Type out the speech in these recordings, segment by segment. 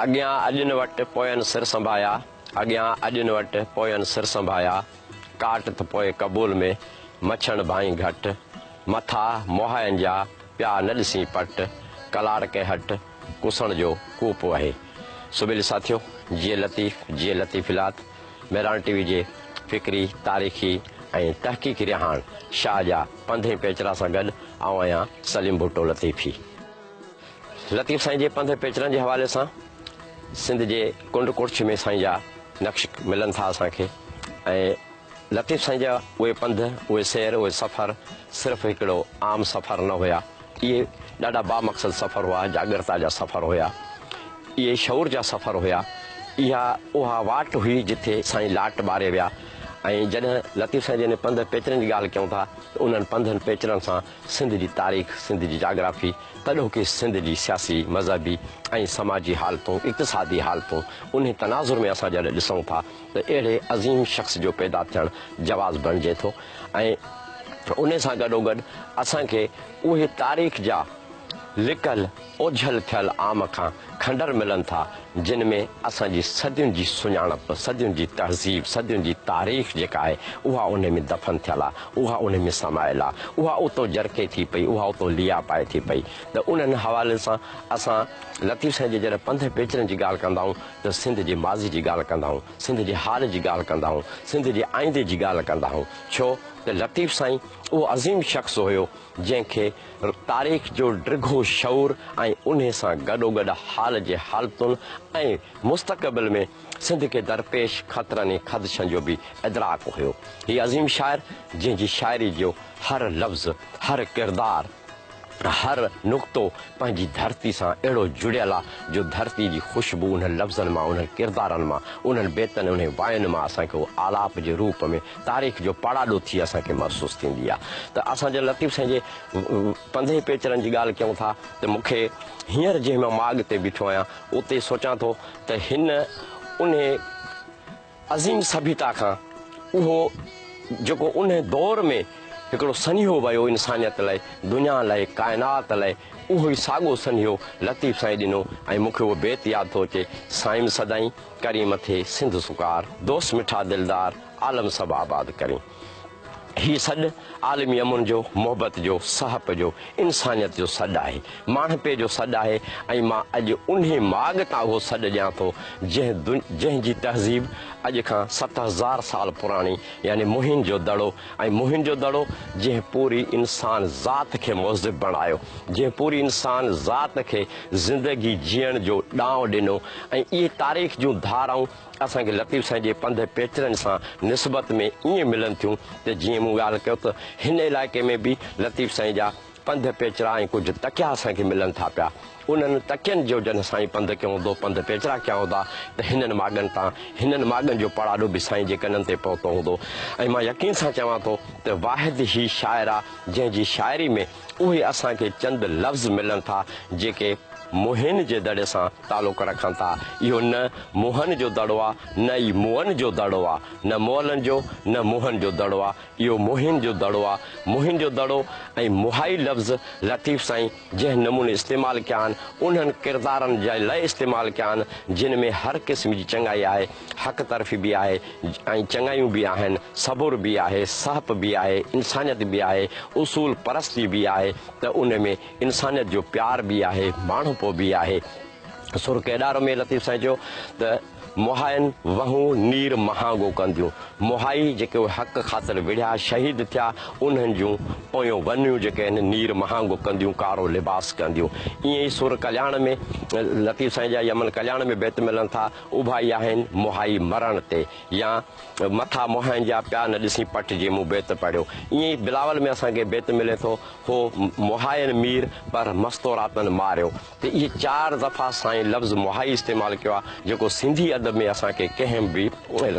اڳيان اڄن وٽ پوين سر سنڀايا، اڳيان اڄن وٽ پوين سر سنڀايا، ڪاٽ ته پوء قبول ۾، مڇڻ ڀائين گهٽ، مٿا موهائن جا، پيا نه ڏسين پٽ، ڪلاڙ ڪي هٽ، ڪسڻ جو ڪوپ وهي. سبيلي ساٿيو، جيئي لطيف، جيئي لطيفيلات، مهراڻ ٽي وي جي فڪري، تاريخي ۽ تحقيقي رهاڻ شاهه جا پنڌ ۽ پيچرا سان گڏ آئون آهيان سليم ڀٽو لطيفي. لطيف سائين جي پنڌ پيچرن جي حوالي سان سنڌ جي ڪنڊ ڪڙڇ ۾ سائين جا نقش ملن ٿا اسان کي ۽ لطيف سائين جا اهي پنڌ، اهي سير، اهي سفر صرف هڪڙو عام سفر نه هيا، اهي ڏاڍا بامقصد سفر هئا، جاڳرتا جا سفر هيا، اهي شعور جا سفر هيا، اها اها واٽ هئي جٿي سائين لاٽ ٻاري ويا ۽ جڏهن لطيف سائين جي انهن پنڌ پيچرن جي ڳالهه ڪيون ٿا ته انهن پنڌن پيچرن سان سنڌ جي تاريخ، سنڌ جي جاگرافي، تڏهوڪي سنڌ جي سياسي، مذهبي ۽ سماجي حالتون، اقتصادي حالتون انهي تناظر ۾ اسان جڏهن ڏسون ٿا ته اهڙي عظيم شخص جو پيدا ٿيڻ جواز بڻجي ٿو ۽ انهي سان گڏوگڏ اسان کي اهي تاريخ جا لڪل اوجهل ٿيل عام کان کنڊر ملن ٿا جن ۾ اسان جي صدين جي سڃاڻپ، صدين جي تهذيب، صدين جي تاريخ جيڪا آهي اها انهي ۾ دفن ٿيل آهي، اها انهي ۾ سمايل آهي، اها اتو جرڪي ٿي پئي، اها اتو ليئا پائي ٿي پئي ته انهن حوالن سان اسان لطيف سائين جي جڏهن پنڌ پيچرن جي ڳالهه ڪندا آهيون ته سنڌ جي ماضي جي ڳالهه ڪندا آهيون، سنڌ جي حال جي ڳالهه ڪندا آهيون، سنڌ جي آئيندي جي ڳالهه ڪندا آهيون ڇو ته لطيف سائين اهو عظيم شخص هيو جنهن کي تاريخ جو ڊگهو شعور ۽ انهي سان گڏوگڏ حال جي حالتن ۽ مستقبل ۾ سنڌ کي درپيش خطرن ۽ خدشن جو به ادراڪ هيو. هي عظيم شاعر جنهن جي شاعري جو هر لفظ، هر ڪردار، هر نقطو پنهنجي ڌرتي سان اهڙو جڙيل آ جو ڌرتي جي خوشبو انهن لفظن مان، انهن ڪردارن مان، انهن بيتن، انهن واين مان اسان کي اهو آلاپ جي روپ ۾ تاريخ جو پڙاڏو ٿي اسان کي محسوس ٿيندي آ ته اسان جڏهن لطيف سائين جي پنڌ پيچرن جي ڳالهه ڪيون ٿا ته مون کي هينئر جنهن مان ماڳ تي بيٺو آهيان اتي سوچان ٿو ته هن انهي عظيم سڀيتا کان اهو جيڪو انهي دور ۾ هڪڙو سنيهو ويو انسانيت لئه، دنيا لئه، ڪائنات لئه اهو ئي ساڳو سنيهو لطيف سائين ڏنو ۽ مون کي اهو بيت ياد ٿو اچي، سائين سدائين ڪرين مٿي سنڌ سڪار، دوست مٺا دلدار، عالم سڀ آباد ڪرين. هي سڏ عالمي امن جو، محبت جو، سهپ جو، انسانيت جو سڏ آهي. ماڻهپي جو سڏ آهي ۽ مان اڄ انهي ماڳ تان اهو سڏ ڏيان ٿو جنهن جنهن جي تهذيب اڄ کان 7000 سال پراڻي يعني موهين جو دڙو ۽ موهين جو دڙو جنهن پوري انسان ذات کي مهذب بڻايو جنهن پوري انسان ذات کي زندگي جيئڻ جو ڏانء ڏنو ۽ اهي تاريخ جون ڌارائون اسان کي لطيف سائين جي پنڌ پيچرن سان نسبت ۾ ائين ملن ٿيون ته جيئن مون ڳالهه ڪيو ته هن علائقي ۾ به لطيف سائين جا پنڌ پيچرا ۽ ڪجهه تڪيا اسان کي ملن ٿا پيا. انهن تڪين جو جڏهن سائين پنڌ ڪيو هوندو، پنڌ پيچرا ڪيا هوندا ته هنن ماڳن تان هنن ماڳن جو پڙاڏو به سائين جي ڪنن تي پهتو هوندو ۽ مان يقين سان چوان ٿو ته واحد هي شاعر آ جنهن جي شاعري ۾ اهي اسان کي چند لفظ ملن ٿا جيڪي موهين جي دڙي سان تعلق رکن ٿا. اهو نه موهن جو دڙو آ نه ئي موئن جو دڙو آ، نه مئلن جو نه موهن جو دڙو آ، اهو موهين جو دڙو آ. موهين جو دڙو ۽ موهائي لفظ لطيف سائين جنهن نموني استعمال ڪيا آهن، انهن ڪردارن جي لئه استعمال ڪيا آهن، جن ۾ هر قسم جي چڱائي آهي، حق طرفي به آهي ۽ چڱايون به آهن، صبر به آهي، سهپ به آهي، انسانيت به آهي، اصول پرستي به آهي ته ان ۾ انسانيت جو پيار به آهي، ماڻهپو به آهي. سر ڪيڏارو ۾ لطيف سائين چيو ته، موهائن وهون نير مهانگو ڪنديون. موهائي جيڪي اهي حق خاطر وڙهيا، شهيد ٿيا، انهن جون پويون ونيون جيڪي آهن نير مهانگو ڪنديون، ڪارو لباس ڪنديون. ائين ئي سر ڪلياڻ ۾ لطيف سائين جا يمن ڪلياڻ ۾ بيت ملن ٿا، اڀائي آهن موهائي مرڻ تي يا مٿا موهائن جا پيا نه ڏسين پٽ جي مون بيت پڙهيو. ائين ئي بلاول ۾ اسان کي بيت ملي ٿو، هو موهائن مير پر مستوراتن ماريو. ته اهي چار دفعا سائين لفظ موهائي استعمال ڪيو آهي جيڪو سنڌي ادب ۾ اسان کي ڪنهن به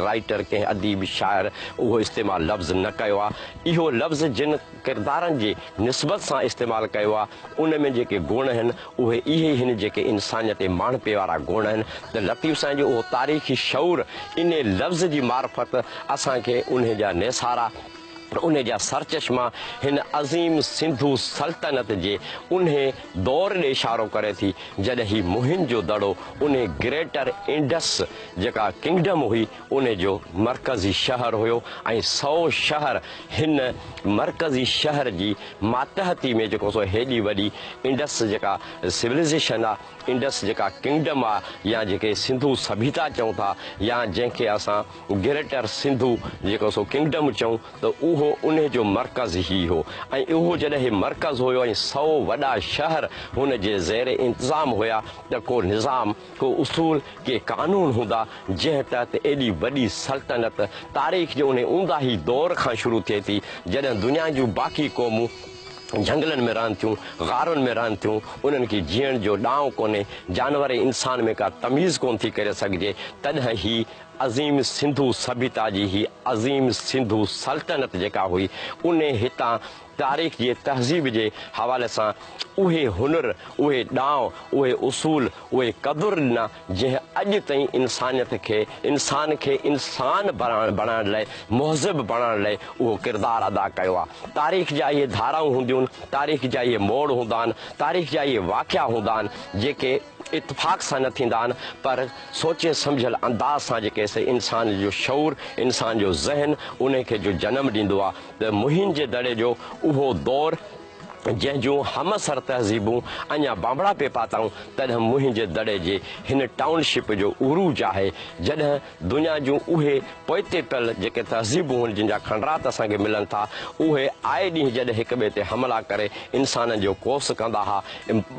رائيٽر ڪنهن اديب شاعر اهو استعمال لفظ نه ڪيو آهي اهو لفظ جن ڪردارن جي نسبت سان استعمال ڪيو آهي ان ۾ جيڪي گڻ آهن اهي اهي ئي هن جيڪي انسانيت ۽ ماڻهپي وارا گڻ آهن ته لطيف سائين جو اهو تاريخي شعور انهي لفظ جي معرفت اسان کي انهي جا نيسارا انهي جا سرچشما هن عظيم سنڌو سلطنت جي انهي دور ڏي اشارو ڪري ٿي جڏهن هي موهن جو دڙو انهي گريٽر انڊس جيڪا ڪنگڊم هئي انهي جو مرڪزي شهر هيو ۽ سو شهر هن مرڪزي شهر جي ماتحتي ۾ جيڪو سو هيڏي وڏي انڊس جيڪا سولائيزيشن آ انڊس جيڪا ڪنگڊم آ يا جيڪي سنڌو سڀيتا چئون ٿا يا جنهن کي اسان گريٽر سنڌو جيڪو سو ڪنگڊم چئون ته اهو انهي جو مرڪز هي هو ۽ اهو جڏهن هي مرڪز هيو ۽ سو وڏا شهر هن جي زير انتظام هيا ته ڪو نظام، ڪو اصول، ڪي قانون هوندا جنهن تحت ايڏي وڏي سلطنت تاريخ جي انهي اونداهي دور کان شروع ٿئي ٿي جڏهن دنيا جون باقي قومون جهنگلن ۾ رهن ٿيون، غارن ۾ رهن ٿيون، انهن کي جيئڻ جو ڏانء ڪونهي، جانور ۽ انسان ۾ ڪا تميز ڪونه ٿي ڪري سگهجي، تڏهن هي عظيم سنڌو سڀيتا جي هي عظيم سنڌو سلطنت جيڪا هئي، انهي هتان تاريخ جي تهذيب جي حوالي سان اهي هنر، اهي ڏانء، اهي اصول، اهي قدر ڏنا، جنهن اڄ تائين انسانيت کي، انسان کي انسان بڻائڻ لئه، مهذب بڻائڻ لئه اهو ڪردار ادا ڪيو آهي. تاريخ جا اهي ڌارائون هونديون، تاريخ جا اهي موڙ هوندا آهن، تاريخ جا اهي واقعا هوندا آهن، جيڪي اتفاق سان نه ٿيندا آهن، پر سوچي سمجهيل انداز سان جيڪي سي انسان جو شعور، انسان جو ذهن انهي کي جو جنم ڏيندو آهي ته مهين جي دڙي جو اهو دور جنهن جون همعصر تهذيبون اڃا بانبڙا پئي پاتائون، تڏهن مهين جي دڙي جي هن ٽائون شپ جو عروج آهي، جڏهن دنيا جون اهي پوئتي پيل جيڪي تهذيبون هن جن جا کنڊرات اسان کي ملن ٿا، اهي آئي ڏينهن جڏهن هڪ ٻئي تي حملا ڪري انسانن جو ڪوس ڪندا ها،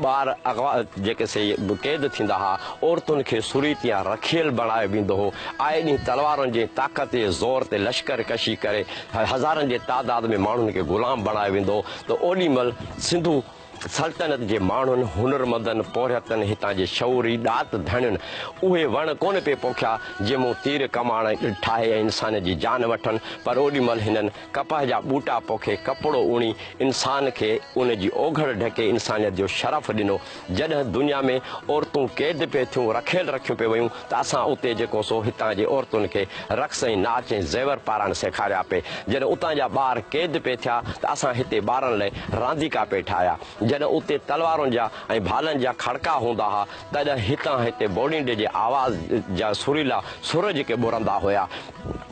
ٻار اغوا جيڪي سي قيد ٿيندا ها، عورتن کي سريت يا رکيل بڻايو ويندو هو، آئي ڏينهن تلوارن جي طاقت جي زور تي لشڪر ڪشي ڪري هزارن جي تعداد ۾ ماڻهن کي غلام بڻايو ويندو هو ته اوڏي مهل سنڌو سلطنت جي ماڻهن، هنرمندن، پورهيتن، هتان جي شعوري ڏات ڌڻين اهي وڻ ڪونه پئي پوکيا جنهن مون تير ڪماڻ ٺاهي ۽ انسان جي جان وٺن پر اوڏي مهل هنن ڪپهه جا ٻوٽا پوکي ڪپڙو اڻي انسان کي ان جي اوگهڙ ڍڪي انسانيت جو شرف ڏنو. جڏهن دنيا ۾ عورتون قيد پئي ٿيون، رکيل رکيون پئي ويون ته اسان اتي جيڪو سو هتان جي عورتن کي رقص ۽ ناچ ۽ زيور پارائڻ سيکاريا پئي. جڏهن اتان جا ٻار قيد پئي ٿيا ته اسان هتي ٻارن لئه رانديڪا پئي ٺاهيا. جڏهن اتي تلوارن جا ۽ ڀالن جا کڙڪا هوندا ها تڏهن هتان هتي بوڙينڊي جي آواز جا سريلا سر جيڪي ٻرندا هيا.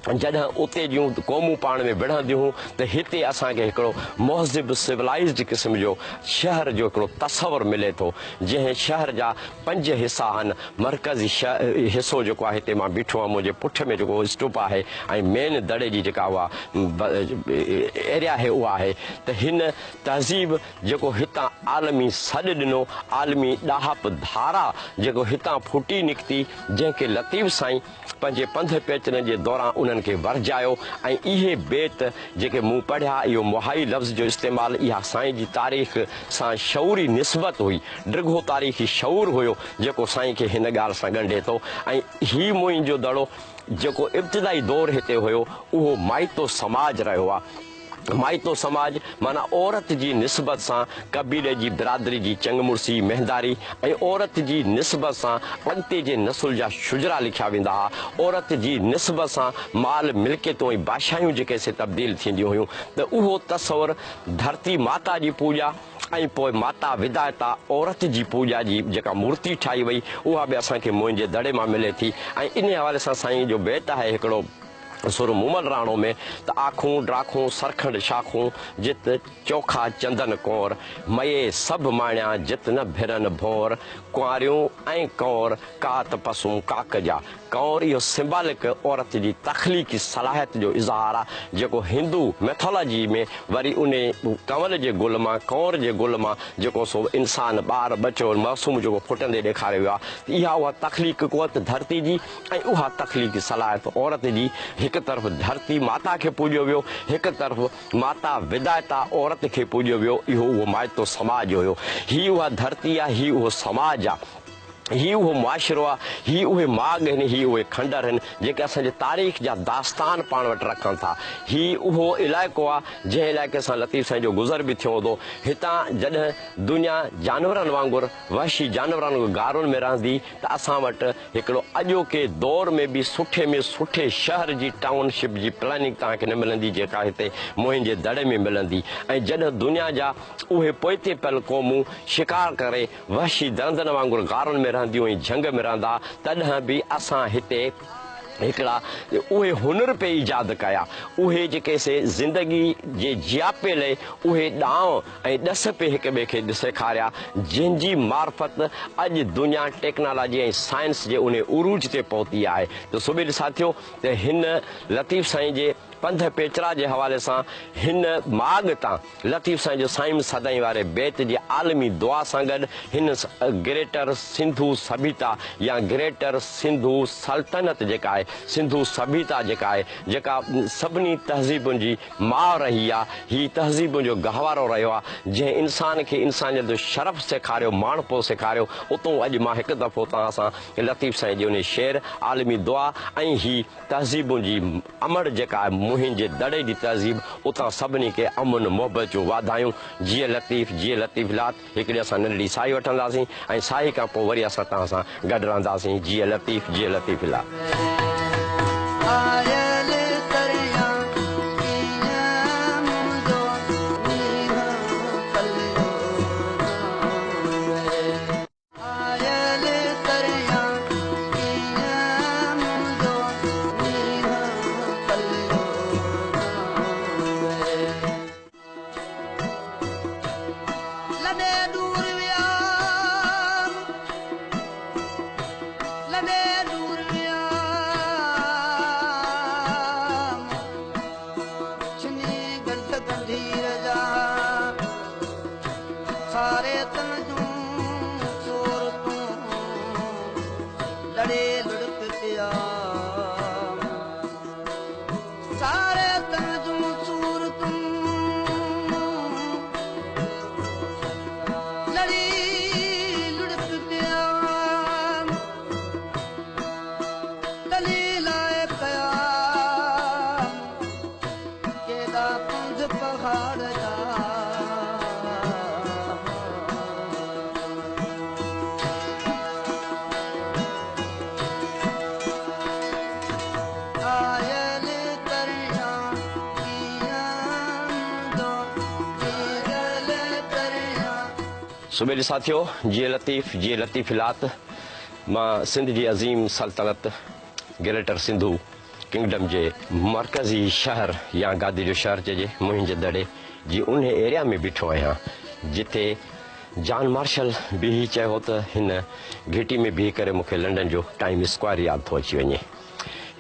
جڏهن اتي جون قومون پاڻ ۾ وڙهنديون هيون ته هتي اسان کي هڪڙو مهذب سولائيزڊ قسم جو شهر جو هڪڙو تصور ملي ٿو جنهن شهر جا پنج حصا آهن مرڪزي حصو جيڪو آهي هتي مان بيٺو آهيان منهنجي پٺ ۾ جيڪو اسٽوپ آهي ۽ مين دڙي جي جيڪا اها ايريا آهي اها آهي ته هن تهذيب جيڪو هتان عالمي سڏ ڏنو عالمي ڏاهپ ڌارا جيڪو هتان ڦٽي نڪتي جنهن کي لطيف سائين پنهنجي پنڌ پيچرن جي دوران انهن کي ورجايو ۽ اهي بيت جيڪي مون پڙهيا اهو مهائي لفظ جو استعمال اها سائين جي تاريخ سان شعوري نسبت هئي ڊگهو تاريخي شعور هيو جيڪو سائين کي هن ڳالهه سان ڳنڍي ٿو ۽ هي موئن جو دڙو جيڪو ابتدائي دور هتي هيو اهو مائتو سماج رهيو آهي. مائتو سماج معنيٰ عورت جي نسبت سان قبيلي جي برادري جي چڱ مڙسي، مهنداري ۽ عورت جي نسبت سان اڳتي جي نسل جا شجرا لکيا ويندا ها. عورت جي نسبت سان مال ملڪيتون ۽ بادشاهيون جيڪي سي تبديل ٿينديون هيون ته اهو تصور ڌرتي ماتا جي پوڄا ۽ پوء ماتا ودائتا عورت جي پوڄا جي جيڪا مورتي ٺاهي وئي اها به اسان کي موئن جي دڙي مان ملي ٿي ۽ انهي حوالي سان سائين جو بيت آهي هڪڙو سر مومل راڻو ۾ ته آکون ڊاکون سرکنڊ شاخون جت چوکا چندن ڪونر مئي سڀ ماڻيا جت نه ڀرن ڀونر ڪنواريون ۽ ڪنور ڪات پسون ڪاڪ جا ڪنور اهو سمبالڪ عورت جي تخليقي صلاحيت جو اظهار آ جيڪو هندو ميٿالاجي ۾ وري انهي ڪنول جي گل مان ڪنور جي گل مان جيڪو سو انسان ٻار ٻچو معصوم جيڪو ڦٽندي ڏيکاريو ويو آ ته اها اها تخليق قوت ڌرتي جي ۽ اها تخليقي صلاحيت عورت جي هڪ طرف ڌرتي ماتا کي پوڄيو ويو، هڪ طرف ماتا ودائتا عورت کي پوڄيو ويو، اهو اهو مائتو سماج هيو. هي اها ڌرتي آ، هي اهو سماج آ. هي اهو معاشرو آ، هي اهي ماڳ هن، هي اهي کنڊر هن، جيڪي اسان جي تاريخ جا داستان پاڻ وٽ رکن ٿا. هي اهو علائقو آ، جنهن علائقي سان لطيف سائين جو گذر به ٿيو هوندو. هتان جڏهن دنيا جانورن وانگر، وحشي جانورن وانگر غارن ۾ رهندي ته اسان وٽ هڪڙو اڄوڪي دور ۾ به سٺي ۾ سٺي شهر جي ٽائون شپ جي پلاننگ توهان کي نه ملندي جيڪا هتي موهين جي دڙي ۾ ملندي ۽ جڏهن دنيا جا اهي پوئتي پيل قومون شڪار ڪري وحشي درندن وانگر غارن ۾ رهنديون ۽ جهنگ ۾ رهندا، تڏهن به اسان هتي هڪڙا اهي هنر پئي ايجاد ڪيا، اهي جيڪي سي زندگي جي جياپي لئي اهي ڏانء ۽ ڏس پئي هڪ ٻئي کي سيکاريا، جنهن جي معرفت اڄ دنيا ٽيڪنالاجي ۽ سائنس جي انهي عروج تي پهتي آهي ته سو به ساٿيو ته هن لطيف سائين جي پنڌ پيچرا جي حوالي سان هن ماڳ تان لطيف سائين جو سائين سدائين واري بيت جي عالمي دعا سان گڏ هن گريٽر سنڌو سڀيتا يا گريٽر سنڌو سلطنت جيڪا آهي، سنڌو سڀيتا جيڪا آهي، جيڪا سڀني تهذيبن جي ماء رهي آ، هي تهذيبن جو گهوارو رهيو آ، جنهن انسان کي انسانيت جو شرف سيکاريو، ماڻهپو سيکاريو، اتون اڄ مان هڪ دفعو توهان سان لطيف سائين جي انهي شعر، عالمي دعا ۽ هي تهذيبن جي امڙ جيڪا آهي موهين جي دڙي جي تهذيب اتان سڀني کي امن محبت جون واڌايون جيئي لطيف جيئي لطيف لات هڪڙي اسان ننڍڙي ساهي وٺنداسين ۽ ساهي کان پوء وري اسان توهان سان گڏ رهنداسين جيئي لطيف جيئي لطيف لات. آيل تريان ڪيئن منهنجو مينهن پليو جانوي. آيل تريان ڪيئن منهنجو مينهن پليو جانوي. لڏي ڏور ويام، لڏي ڏور ويام، ڇني ڳنڍ ڳنڍير جا. ساري تن جون صورتون لڙي لڙڪ پيا. ساري تن جون صورتون لڙي لڙڪ پيا. ٽلي لاء ڪيا ڪيڏا پنڌ پهاڙ جا. آيل تريان ڪيئن منهنجو جيجل تريان. سٻيلي ساٿيو، جيئي لطيف، جيئي لطيف لات، مان سنڌ جي عظيم سلطنت گريٽر سنڌو ڪنگڊم جي مرڪزي شهر يا گادي جو شهر چئجي موهين جي دڙي جي انهي ايريا ۾ بيٺو آهيان جتي جان مارشل بيهي چيو هو ته هن گهٽي ۾ بيهي ڪري مون کي لنڊن جو ٽائيم اسڪوائر ياد ٿو اچي وڃي.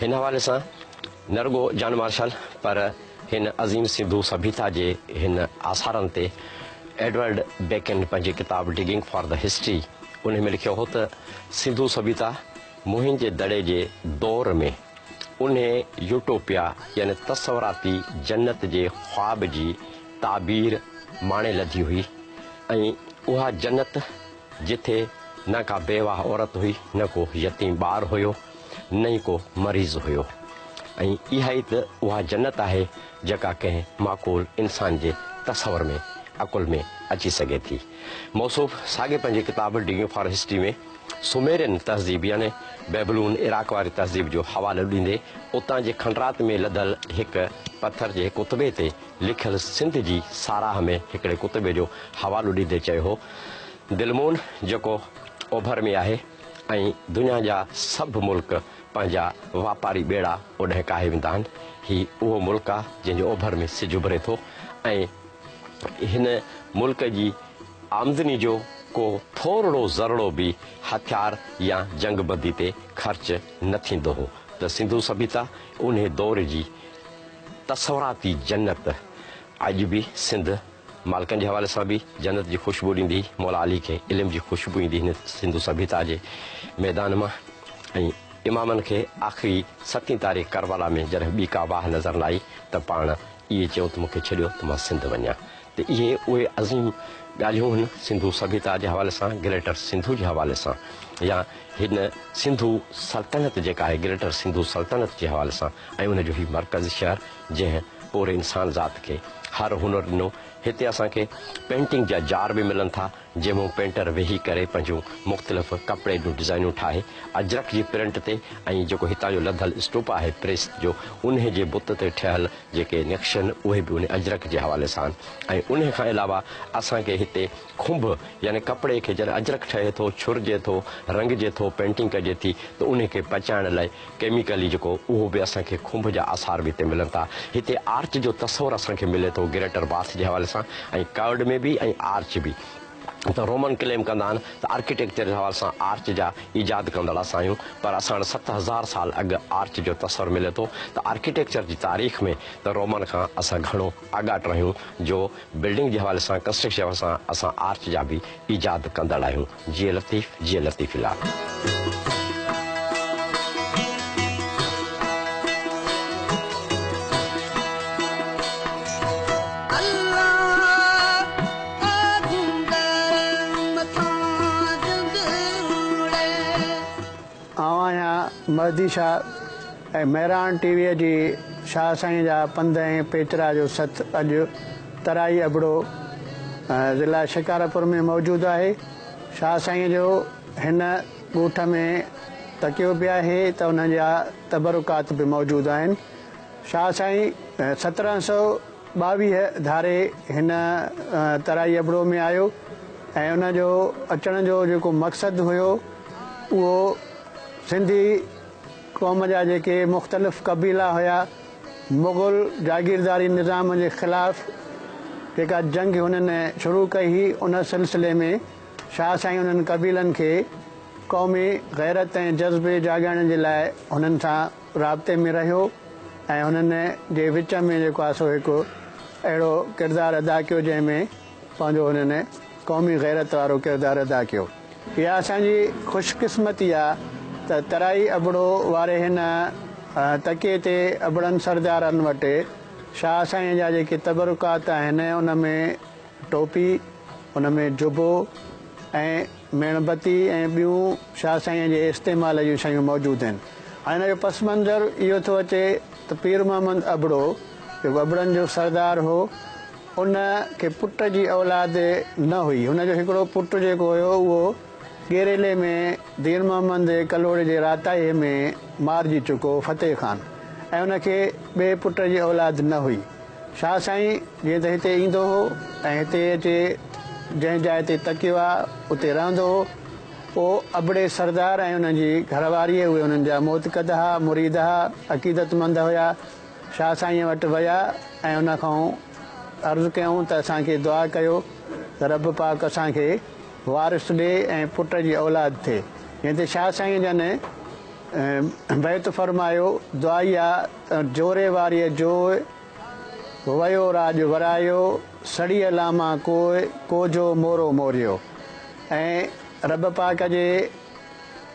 هن حوالي سان نه رڳو جان مارشل پر هن عظيم سنڌو سڀيتا جي هن آثارن تي ايڊورڊ بيڪن پنهنجي ڪتاب ڊگنگ فار the history انهي ۾ لکيو هو ته سنڌو سڀيتا موهين جي دڙي جي دور ۾ انهي يوٽوپيا يعني تصوراتي جنت جي خواب جي تعبير ماڻي لڌي هئي ۽ اها جنت جتي نه ڪا بيواهه عورت هئي، نه ڪو يتيم ٻار هيو، نه ئي ڪو مريض هيو ۽ اها ئي ته اها جنت آهي جيڪا ڪنهن معقول انسان جي تصور ۾ عقل ۾ اچي سگهي ٿي. موصوف ساڳي پنهنجي ڪتاب ڊگنگ فار هسٽري ۾ سميرين تهذيب يعني بيبلون عراق واري تهذيب جو حوالو ڏيندي اتان جي کنڊرات ۾ لڌل هڪ پٿر جي ڪتبي تي لکيل سنڌ جي ساراهه ۾ هڪڙي ڪتبي جو حوالو ڏيندي چيو هو، دلمون جيڪو اوڀر ۾ آهي ۽ دنيا جا سڀ ملڪ پنهنجا واپاري ٻيڙا اوڏانهن ڪاهي ويندا آهن. هي اهو ملڪ آهي جنهن جي اوڀر ۾ سج اڀري ٿو ۽ هن ملڪ جي آمدني جو ڪو ٿورڙو ذرڙو به هٿيار يا جنگ بندي تي خرچ نه ٿيندو هو ته سنڌو سڀيتا انهي دور جي تصوراتي جنت اڄ به سنڌ مالڪن جي حوالي سان به جنت جي خوشبو ڏيندي هئي، مولا علي کي علم جي خوشبو ايندي هن سنڌو سڀيتا جي ميدان مان ۽ امامن کي آخري ستين تاريخ ڪربلا ۾ جڏهن ٻي ڪا واهه نظر نه آئي ته پاڻ اهي چيو ته مون کي ڇڏيو ته مان سنڌ وڃان ته اهي اهي عظيم ڳالهيون هن سنڌو سڀيتا جي حوالي سان گريٽر سنڌو جي حوالي سان. يا هن سنڌو سلطنت جيڪا آهي گريٽر سنڌو سلطنت جي حوالي سان ۽ ان جو هي مرڪزي شهر جنهن پوري انسان ذات کي هر هنر ڏنو. هتي اسان کي پينٽنگ جا جار به ملن ٿا جنهن مان پينٽر ويهي ڪري پنهنجون مختلف ڪپڙي جون ڊزائنون ٺاهي اجرڪ جي پرنٽ تي ۽ جيڪو هتان جو لڌل اسٽوپا آهي پريس جو انهي جي بت تي ٺهيل جيڪي نقش آهن اهي به انهي اجرڪ جي حوالي سان آهن ۽ انهي کان علاوه اسان کي هتي کنڀ يعني ڪپڙي کي جڏهن اجرڪ ٺهي ٿو، ڇرجي ٿو، رنگجي ٿو، پينٽنگ ڪجي ٿي ته انهي کي پچائڻ لاء ڪيميڪلي جيڪو اهو به اسان کي کنڀ جا آثار به هتي ملن ٿا. هتي آرچ جو تصور اسان کي ملي ٿو گريٽر باٿ جي حوالي سان ۽ ڪرڊ ۾ به ۽ آرچ به ته رومن ڪليم ڪندا آهن ته آرڪيٽيڪچر جي حوالي سان آرچ جا ايجاد ڪندڙ اسان آهيون پر اسان وٽ 7000 سال اڳ آرچ جو تصور ملي ٿو ته آرڪيٽيڪچر جي تاريخ ۾ ته رومن کان اسان گهڻو آڳاٽ رهيون جو بلڊنگ جي حوالي سان ڪنسٽرڪشن جي حوالي سان اسان آرچ جا به ايجاد ڪندڙ آهيون. جيئي لطيف جيئي لطيفي لال. آئون آهيان مهدي شاهه ۽ مهراڻ ٽي ويء جي شاهه سائين جا پنڌ ۽ پيچرا جو ست اڄ ترائي ابڙو ضلع شڪارپور ۾ موجود آهي. شاهه سائين جو هن ڳوٺ ۾ تڪيو به آهي ته ان جا تبرڪات به موجود آهن. شاهه سائين 1722 ڌاري هن ترائي ابڙو ۾ آيو ۽ ان جو اچڻ جو جيڪو مقصد هيو اهو سنڌي قوم جا جيڪي مختلف قبيلا هيا مغل جاگيرداري نظام جي خلاف جيڪا جنگ هنن شروع ڪئي هئي ان سلسلي ۾ شاهه سائين انهن قبيلن کي قومي غيرت ۽ جذبي جاڳائڻ جي لاء هنن سان رابطي ۾ رهيو ۽ هنن جي وچ ۾ جيڪو آهي سو هڪ اهڙو ڪردار ادا ڪيو جنهن ۾ پنهنجو هنن قومي غيرت وارو ڪردار ادا ڪيو. اها اسان جي خوش قسمتي آ ته ترائي ابڙو واري هن تڪيي تي ابڙن سردارن وٽ شاهه سائين جا جيڪي تبرڪات آهن ان ۾ ٽوپي، ان ۾ جبو ۽ ميڻ بتي ۽ ٻيون شاهه سائين جي استعمال جون شيون موجود آهن. هاڻي ان جو پس منظر اهو ٿو اچي ته پير محمد ابڙو جيڪو ابڙن جو سردار هو، ان کي پٽ جي اولاد نه هئي. هن جو هڪڙو پٽ جيڪو هيو اهو ڳيريلي ۾ دين محمد ڪلهوڙي جي راتاهي ۾ مارجي چڪو هو فتح خان ۽ ان کي ٻئي پٽ جي اولاد نه هئي. شاهه سائين جيئن ته هتي ايندو هو ۽ هتي اچي جنهن جاء تي تڪيو آ اتي رهندو هو. پوء ابڙي سردار ۽ ان جي گهر واريء اهي انهن جا معتقد ها، مريد ها، عقيدتمند هيا. شاهه سائينء وٽ ويا ۽ ان کان عرض ڪيائون ته اسان کي دعا ڪيو ته رب پاڪ اسان کي وارث ڏي ۽ پٽ جي اولاد ٿئي. جنهن تي شاهه سائينء جن بيت فرمايو، دعائيه ته جوري واريء جوء، ويو راڄ ورايو، سڙيء لامان ڪوء، ڪوجهو مورو موريو. ۽ رب پاڪ جي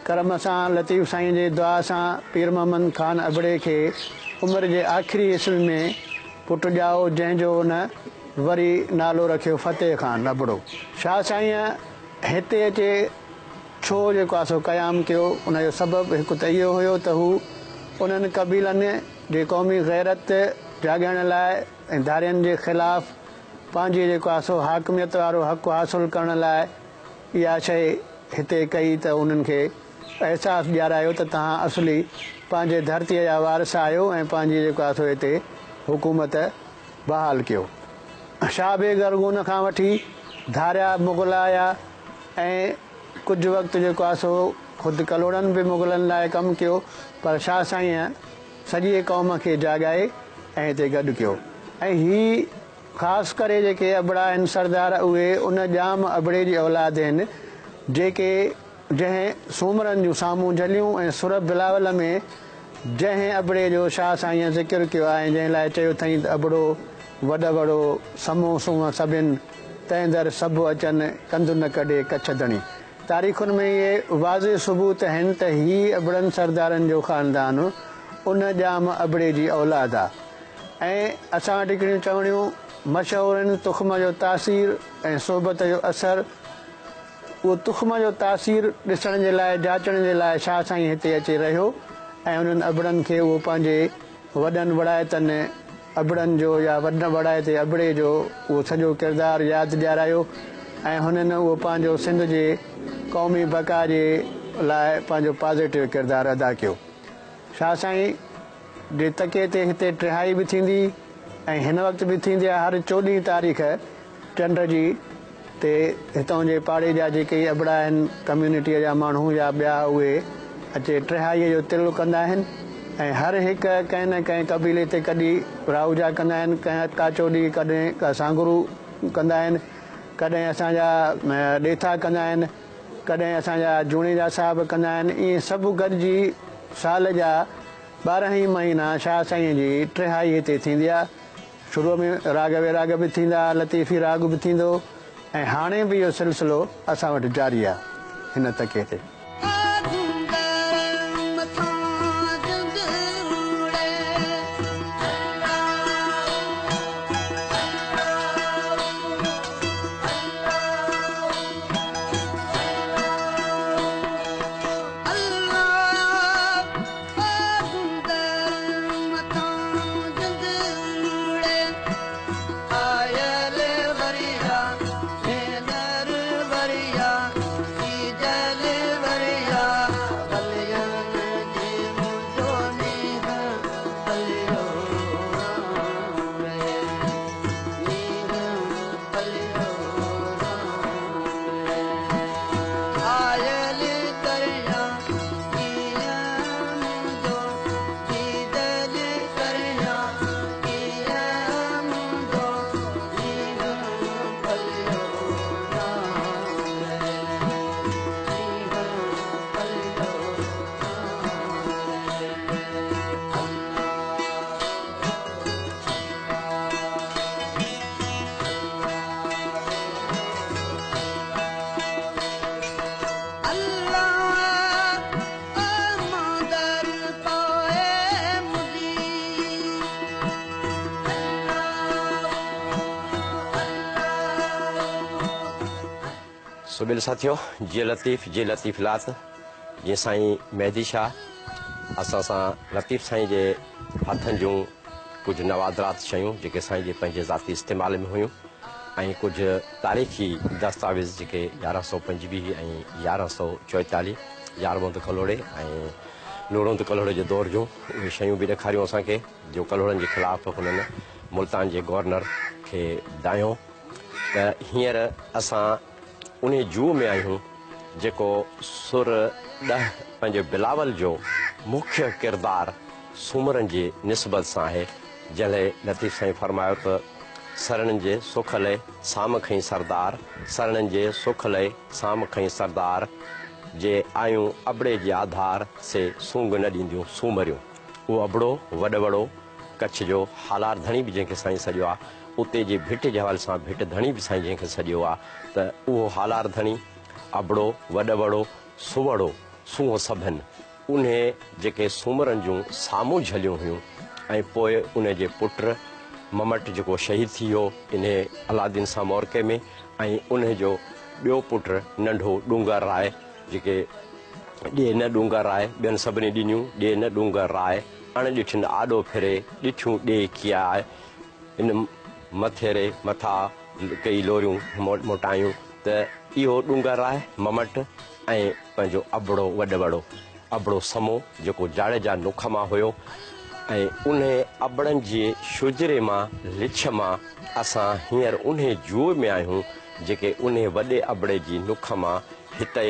ڪرم سان لطيف سائين جي دعا سان پير محمد خان ابڙي کي عمر جي آخري حصن ۾ پٽ ڄائو جنهن جو هن وري نالو رکيو فتح خان ابڙو. شاهه سائينء هتي اچي ڇو جيڪو آ سو قيام ڪيو ان جو سبب هڪ ته اهو هيو ته هو انهن قبيلن جي قومي غيرت جاڳائڻ لاء ۽ ڌارين جي خلاف پنهنجي جيڪو آ سو حاڪميت وارو حق حاصل ڪرڻ لاء اها شيء هتي ڪئي ته انهن کي احساس ڏيارايو ته توهان اصلي پنهنجي ڌرتيء جا وارث آهيو ۽ پنهنجي جيڪو آهي سو هتي حڪومت بحال ڪيو. شاهه بيگ ارغون کان وٺي ڌاريا مغل آيا ۽ ڪجهه وقت جيڪو آهي سو خود ڪلهوڙن به مغلن لاء ڪم ڪيو پر شاهه سائينء سڄيء قوم کي جاڳائي ۽ هتي گڏ ڪيو ۽ هي خاص ڪري جيڪي ابڙا آهن سردار اهي ان ڄام ابڙي جي اولاد آهن جيڪي جنهن سومرن جون سامهون جهليون ۽ سر بلاول ۾ جنهن ابڙي جو شاهه سائينء ذڪر ڪيو آهي ۽ جنهن لاء چيو اٿئين ته ابڙو وڏ وڙو سمو سونهن سڀن تنهن در سڀ اچن ڪنڌ نه ڪڍي ڪڇ ڌڻي تاريخن ۾ اهي واضح ثبوت آهن ته هي ابڙن سردارن جو خاندان ان ڄام ابڙي جي اولاد آ. ۽ اسان وٽ هڪڙيون چوڻيون مشهور آهن، تخم جو تاثير ۽ صحبت جو اثر اهو تخم جو تاثير ڏسڻ جي لاء جاچڻ جي لاء شاهه سائين هتي اچي رهيو ۽ انهن ابڙن کي اهو پنهنجي وڏن وڙائتن ابڙن جو يا وڏ وڙائتي ابڙي جو اهو سڄو ڪردار ياد ڏيارايو ۽ هنن اهو پنهنجو سنڌ جي قومي بقا جي لاء پنهنجو پازيٽو ڪردار ادا ڪيو. شاهه سائين جي تڪيي تي هتي ٽهائي به ٿيندي ۽ هن وقت به ٿيندي آهي هر چوڏهين تاريخ چنڊ جي تي هتان جي پاڙي جا جيڪي ابڙا آهن ڪميونٽيء جا ماڻهو يا ٻيا اهي اچي ٽهائيء جو تل ڪندا آهن ۽ هر هڪ ڪنهن نه ڪنهن قبيلي تي ڪڏي راهوجا ڪندا آهن ڪنهن ڪا چوڏي ڪڏهن ڪا سانگرو ڪندا آهن ڪڏهن اسان جا ڏيٿا ڪندا آهن ڪڏهن اسان جا جوڻيجا صاحب ڪندا آهن ائين سڀ گڏجي سال جا 12 ئي مهينا شاهه سائينء جي ٽهائي هتي ٿيندي آهي. شروع ۾ راڳ ويراڳ به ٿيندا، لطيفي راڳ به ٿيندو ۽ هاڻي به اهو سلسلو اسان وٽ جاري آهي هن تڪيي تي. سبيل ساٿيو جي لطيف جي لطيف لات جي سائين مهدي شاهه اسان سان لطيف سائين جي هٿن جون ڪجهه نوادرات شيون جيڪي سائين جي پنهنجي ذاتي استعمال ۾ هيون ۽ ڪجهه تاريخي دستاويز جيڪي 1125 ۽ 1144 ياروند ڪلهوڙي ۽ لوڙوند ڪلهوڙي جي دور جون اهي شيون به ڏيکاريون اسان کي جو ڪلهوڙن جي خلاف هنن ملتان جي گورنر کي دانهيو ته هينئر اسان انهي جوء ۾ آهيون جيڪو سر 10 پنهنجي بلاول جو مکيه ڪردار سومرن جي نسبت سان آهي، جنهن لئي لطيف سائين فرمايو ته، سرڻن جي سک لئي سام کئين سردار، سرڻن جي سک لئي سام کئين سردار، جي آيون ابڙي جي آڌار، سي سونگ نه ڏينديون سومريون. اهو ابڙو وڏ وڙو ڪڇ جو هالار ڌڻي به جنهن کي سائين سڏيو آ، اتي جي ڀٽ جي حوالي سان ڀٽ ڌڻي به سائين جنهن کي سڏيو آ ته اهو هالار ڌڻي، ابڙو، وڏ وڙو، سوڙو، سونهن سڀن. انهي جيڪي سومرن جون سامون جهليون هيون ۽ پوء انهي جي پٽ ممٽ جيڪو شهيد ٿي ويو انهي علاءالدين سان مورڪي ۾ ۽ انهي جو ٻيو پٽ ننڍو ڏونگر راء جيڪي ڏي نه ڏونگر راء ٻين سڀني ڏنيون ڏي نه ڏونگر راء اڻ ڏٺين آڏو ڦري ڏٺيون ڏي ڪياء ان مٿيري مٿا ڪئي لوريون موٽايون ته اهو ڏونگر راء ممٽ ۽ پنهنجو ابڙو وڏ وڙو ابڙو سمو جيڪو جاڙيجا نک مان هيو ۽ انهي ابڙن جي شجري مان لڇ مان اسان هينئر انهي جوء ۾ آهيون جيڪي انهي وڏي ابڙي جي نک مان هتي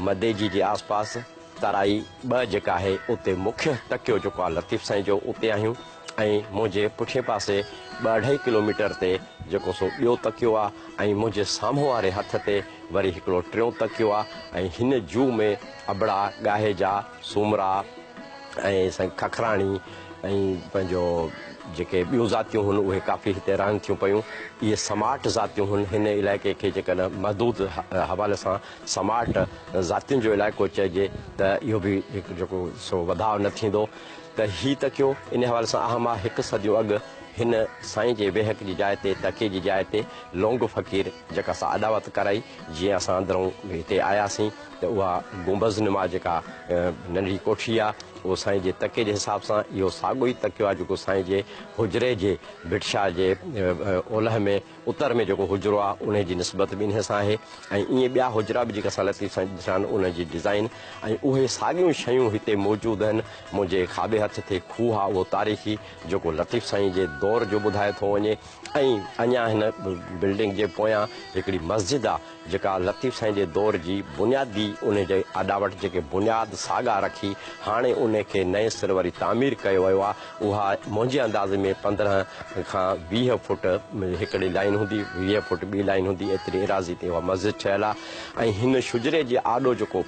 مديجي جي آس پاس ترائي 2 جيڪا آهي اتي مکيه تڪيو جيڪو آهي لطيف سائين جو اتي آهيون ۽ منهنجي پٺئين پاسي ٻه اڍائي ڪلوميٽر تي جيڪو سو ٻيو تڪيو آ ۽ منهنجي سامهون واري هٿ تي وري هڪڙو ٽيون تڪيو آ ۽ هن جوء ۾ ابڙا، ڳاهيجا، سومرا ۽ سائين ککراڻي ۽ پنهنجو جيڪي ٻيون ذاتيون هن اهي ڪافي هتي رهن ٿيون پيون. اهي سماٽ ذاتيون هن هن علائقي کي جيڪڏهن محدود حوالي سان سماٽ ذاتين جو علائقو چئجي ته اهو به هڪ جيڪو سو وڌاء نه ٿيندو. ته هي تڪيو ان حوالي سان اهم آهي. هڪ صديون اڳ هن سائين جي ويهڪ جي جاء تي، تڪيي جي جاء تي لونگ فقير جيڪا سا اڏاوت ڪرائي، جيئن اسان اندرئون هتي آياسين ته اها گنبذ نما جيڪا ننڍڙي ڪوٺي آ، اهو سائين جي تڪيي جي حساب سان اهو ساڳيو ئي تڪيو آ جيڪو سائين جي حجري جي ڀٽ شاهه جي اولهه ۾ اتر ۾ جيڪو حجرو آ انهي جي نسبت به انهي سان آهي ۽ ائين ٻيا حجرا به جيڪي اسان لطيف سائين ڏٺا آهن انهن جي ڊزائين ۽ اهي ساڳيون شيون هتي موجود آهن. منهنجي کاٻي هٿ تي کوهه آ اهو تاريخي جيڪو لطيف سائين جي دور جو ٻڌايو ٿو وڃي ۽ اڃا هن بلڊنگ جي پويان هڪڙي مسجد آ جيڪا لطيف سائين جي دور جي بنيادي انهي جي اڏاوٽ جيڪي بنياد ساڳا رکي هاڻي انهي کي نئين سر وري تعمير ڪيو ويو آ اها منهنجي اندازي ۾ 15 کان 20 فوٽ هڪڙي لائين هوندي 20 فوٽ ٻي لائين هوندي ايتري ايراضي تي اها مسجد ٺهيل آ ۽ هن شجري جي آڏو جيڪو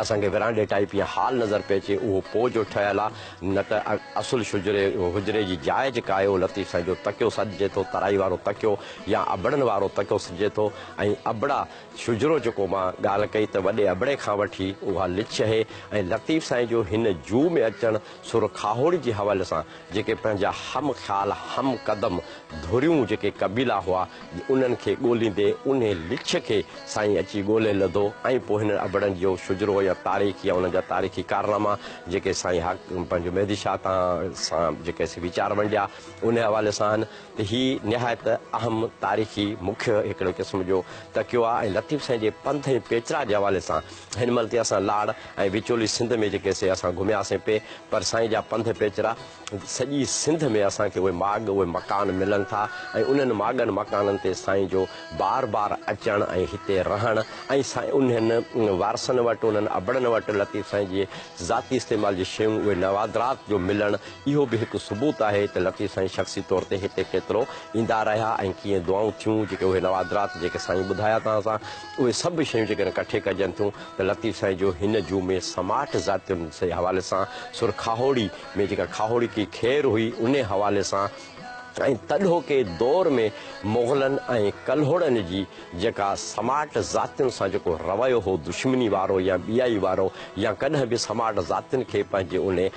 اسان کي ورانڊي ٽائيپ يا هال نظر پئي اچي اهو پوء جو ٺهيل آ نه ته اصل شجري حجري جي جاء جيڪا آهي اهو لطيف سائين جو تڪيو سڏجي ٿو ترائي وارو تڪيو يا ابڙن وارو تڪيو سڏجي ٿو ۽ ابڙا شجرو جيڪو مان ڳالهه ڪئي ته وڏي ابڙي کان وٺي اها لڇ اهي ۽ لطيف سائين جو هن جوء ۾ اچڻ سر کاهوڙي جي حوالي سان جيڪي پنهنجا هم خيال هم قدم ڌريون جيڪي قبيلا هئا انهن کي ڳوليندي انهي لڇ کي سائين اچي ڳولي لڌو ۽ پوء هنن ابڙن جو شجرو يا تاريخ يا انهن جا تاريخي ڪارناما جيڪي سائين حق پنهنجو مهدي شاهه تان سان جيڪي سي ويچار ونڊيا انهي حوالي سان آهن ته هي نهايت اهم تاريخي مکيه هڪڙي قسم جو تڪيو آهي ۽ لطيف سائين جي پنڌ ۽ پيچرا جي حوالي سان هن مهل تي اسان لاڙ ۽ وچولي سنڌ ۾ جيڪي سي اسان گهمياسين پي پر سائين جا پنڌ پيچرا سڄي سنڌ ۾ اسان کي اهي ماڳ اهي مڪان ملن ٿا ۽ انهن ماڳن مڪانن تي سائين جو بار بار اچڻ ۽ هتي رهڻ ۽ سائين انهن وارثن وٽ انهن ابڙن وٽ لطيف سائين جي ذاتي استعمال جي شيون اهي نوادرات جو ملڻ اهو به هڪ ثبوت آهي ته لطيف سائين شخصي طور تي هتي ڪيترو ايندا رهيا ۽ ڪيئن دعائون ٿيون جيڪي اهي نوادرات جيڪي سائين ٻڌايا توهان سان اهي سڀ شيون جيڪڏهن ڪٺي ڪجن ٿيون ته لطيف سائين جو هن جوء ۾ سماٽ ذاتين جي حوالي سان سر کاهوڙي ۾ جيڪا کاهوڙڪي خير هئي انهي حوالي سان ۽ تڏهوڪي دور ۾ مغلن ۽ ڪلهوڙن جي جيڪا سماٽ ذاتين سان جيڪو رويو هو دشمني وارو يا ٻيائي وارو يا ڪڏهن به سماٽ ذاتين کي پنهنجي انهي